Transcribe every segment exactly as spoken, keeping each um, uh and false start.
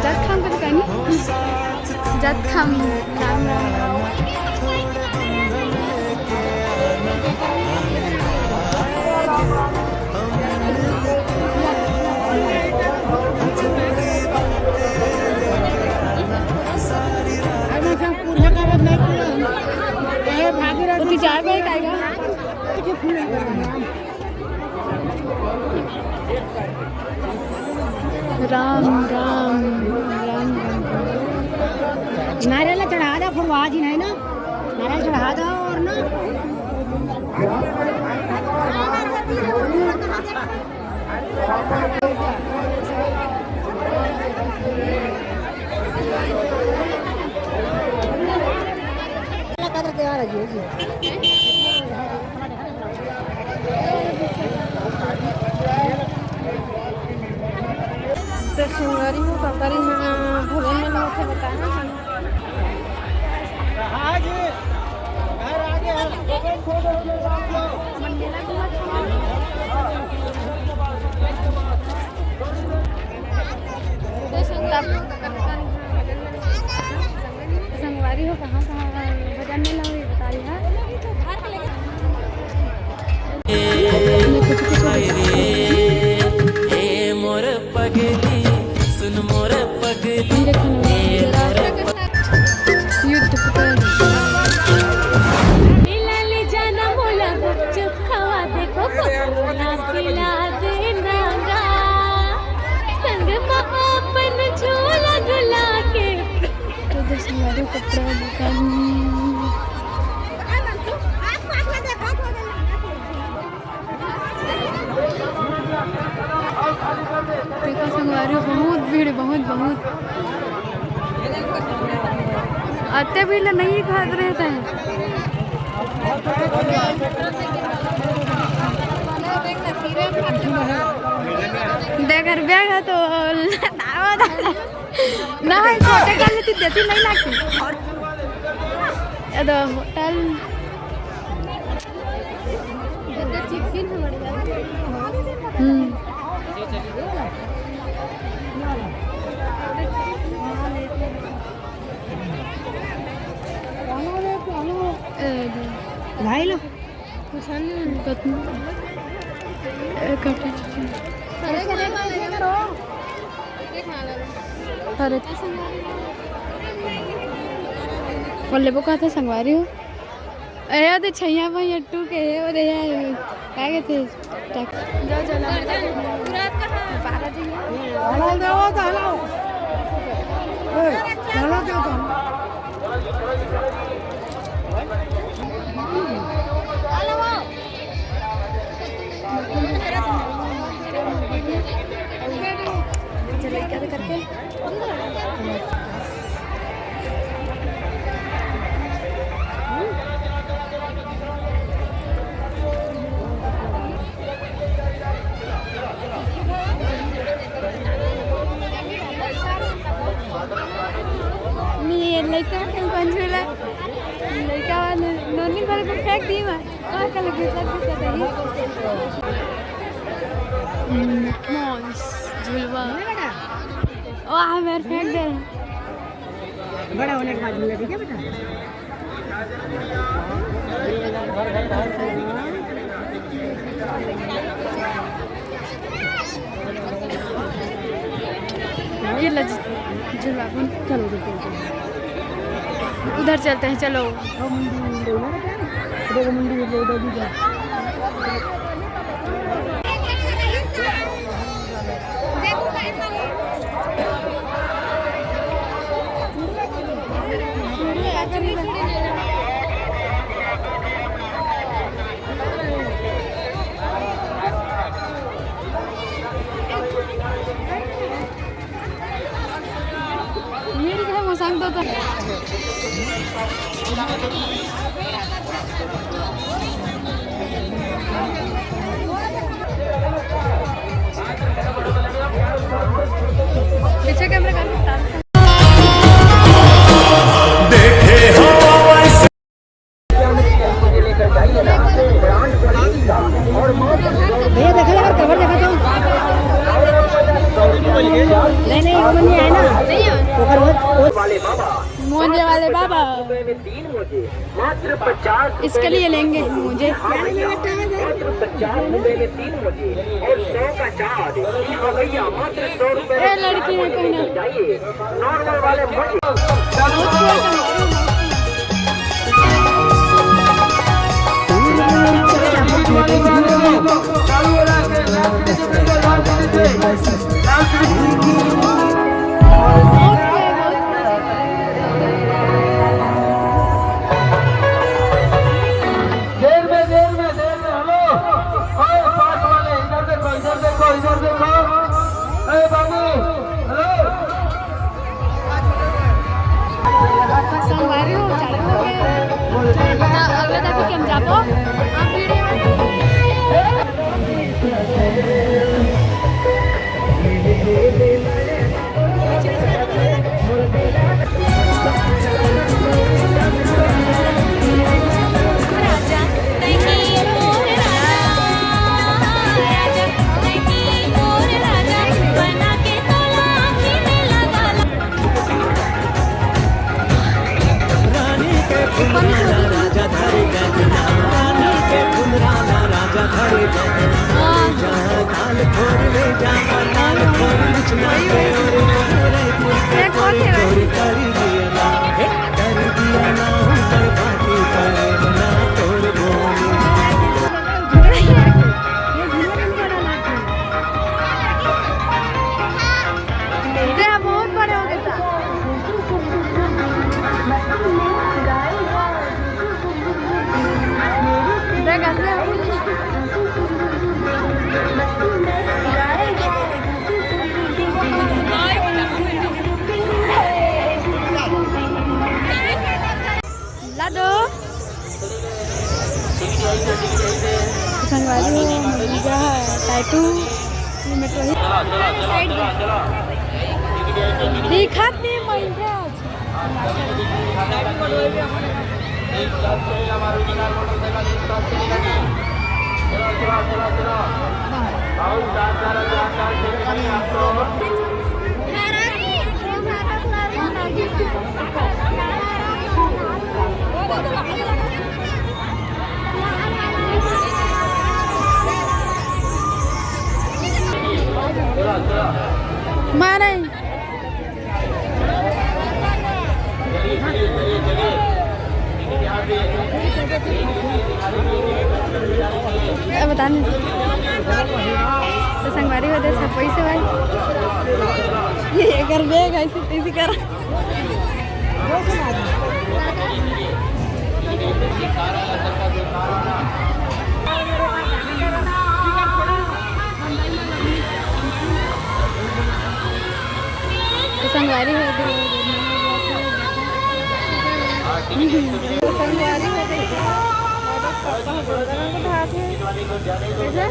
जात खाम का दुकान है? जात खाम। राम राम। अरे सब पूरा का बदला पूरा। ए, भागीरथ। तो तू चाय पाए खाएगा? राम राम राम राम। नारियल चढ़ा दे, फिर वहाँ जी नहीं ना, नारियल चढ़ा दो और ना। तो संगवारी हो, काकरी में भोजन मन होथे बताना। तो संगवारी हो, संगवारी हो, कहाँ कहाँ भजन में लगे बता रही है। ए मोर पगली, सुन मोर पगली, ए मोर युद्ध पुकार। मिला ले जाना मोला गुपचुप खवा दे, कोको कोला पिला दे ना गा। संग मा अपन झूला झुला के। तो दस हमारे कपड़ा दुकान। देखो संगवारी हो, बहुत भीड़, बहुत, बहुत। अत्ते भीड़ ला नहीं खात रहता है। देख, अगर बैग है तो ना, छोटे कर लेती, देती नहीं लागती। ये दो होटल। हम्म। ए, दे। भाई लो। कत-, ए, कटे। अरे। और लेबो कहते संगवारी हो? ए, ओ दे छैया भैया टू के हे, ओ दे हे, का कहते? टक-, जो, जो, ना, बारह जी हैं। हलाल दे, ओ तो हलाल। ए, हलाल दे तो। नहीं, ये लड़का के कौन झूला? लड़का वाले नोनी भर को फेंक दी मैं। का, का लगे, लगे, लगे। हम्म, मौज, झुलवा। वाह, मेरे फेंक दे। बड़ा होने के बाद झूला, ठीक है बेटा? ये लो जी, झूला बन। चलो, चलो, चलो। उधर चलते हैं, चलो। वो मंडी, मंडी है ना, क्या? वो मंडी, वो उधर भी जा। मेरी तो है, वो संग तो था। बाबा, इसके लिए लेंगे मुझे। मात्र पचास रुपए में तीन मोजे। और सौ का चार्ज। ए, लड़की है, कोई ना। नॉर्मल वाले मोजे। देर में, देर में, देर में, हेलो। ओए, पास वाले, इधर देखो, इधर देखो, इधर देखो। ए, बाबू, हेलो। संगवारी हो, चालू हो गए। तो अगले दफे के हम जाबो। आप वीडियो में। ला दो। संगवारी हो, मरीजा है, टैटू। ये मेट्रो ही। साइड में। दिखत नहीं, महिंद्रा। मारे। ए, बता नहीं। तो संगवारी हो दे सब पैसे भाई। ये कर दे, ऐसे तैसे कर। तो संगवारी हो गई। संगवारी हो गई। कैसे?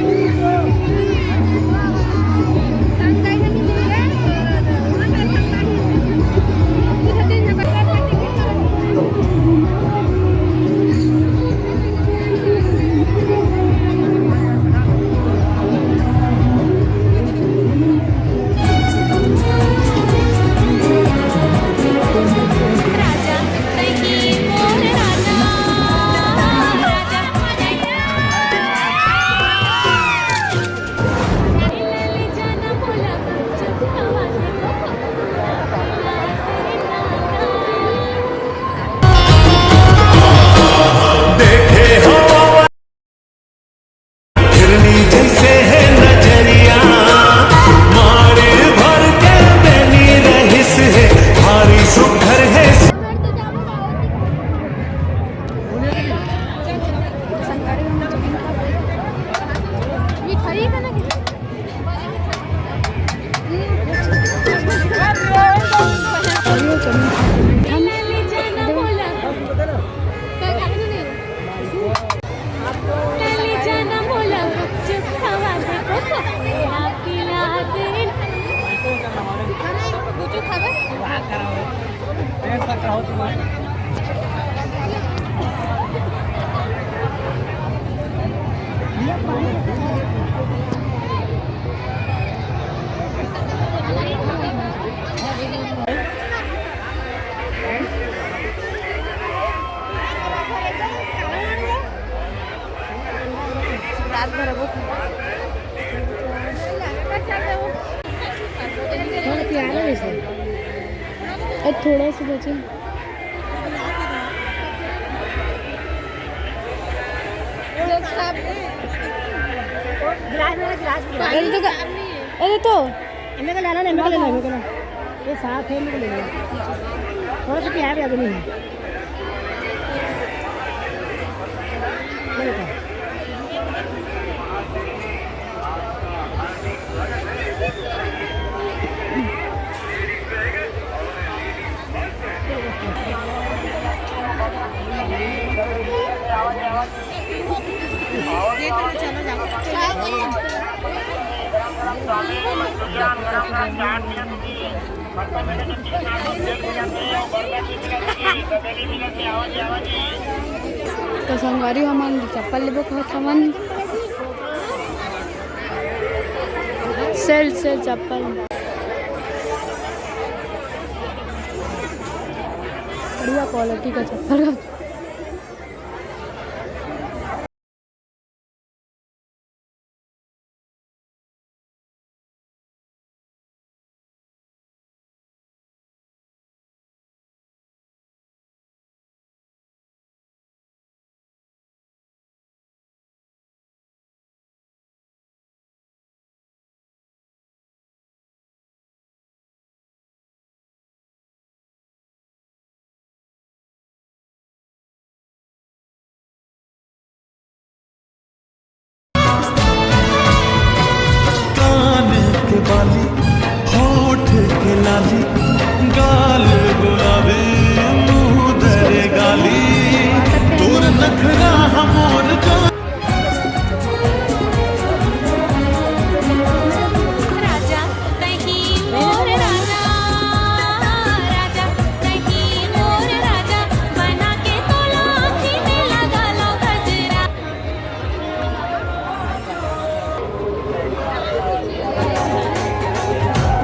देखो। बहुत प्यारा है सर। और थोड़ा सा बचे। अरे तो, अरे तो। एमे को लेना ना, एमे को लेना, एमे को लेना। ये साफ है, एमे को लेना। थोड़ा सा प्याज ज्यादा नहीं है। ये देखो। तो संगवारी, हमन चप्पल लेबो कहत हमन। सेल, सेल चप्पल, बढ़िया क्वालिटी का चप्पल। कान के बाली, होठ के लाली, गाल गुलाबी, मुंह दर गाली, तोर नखरा हमोर जान। राजा, तहीं मोर राजा, राजा, तहीं मोर राजा, बना के तोला आँखी में लगा लो गजरा।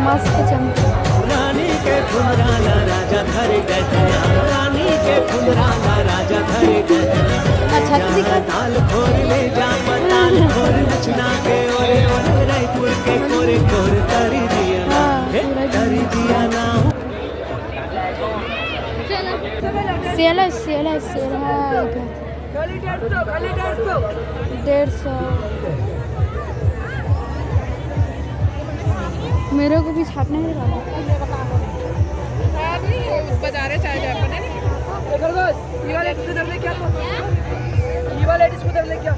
मस्त चमक। रानी के फुलराला राजा धरे गजरा, रानी के फुलराला राजा धरे गजरा। अच्छा, तो दिखा। ताल फोर ले जा, ताल फोर नचना के ओरे ओरे, रायपुर के कोरे कोरे तरी दिया ना, हाँ, हे पूरा तरी दिया ना। सेल है, सेल है, सेल है। खाली डेढ़ सौ, खाली डेढ़ सौ। डेढ़ सौ। मेरे को भी छापना है बाबा। बाजारे चाहे जाए अपने। देखो दोस्त, ये वाला इसको धर ले क्या? ये वाला इसको धर ले क्या?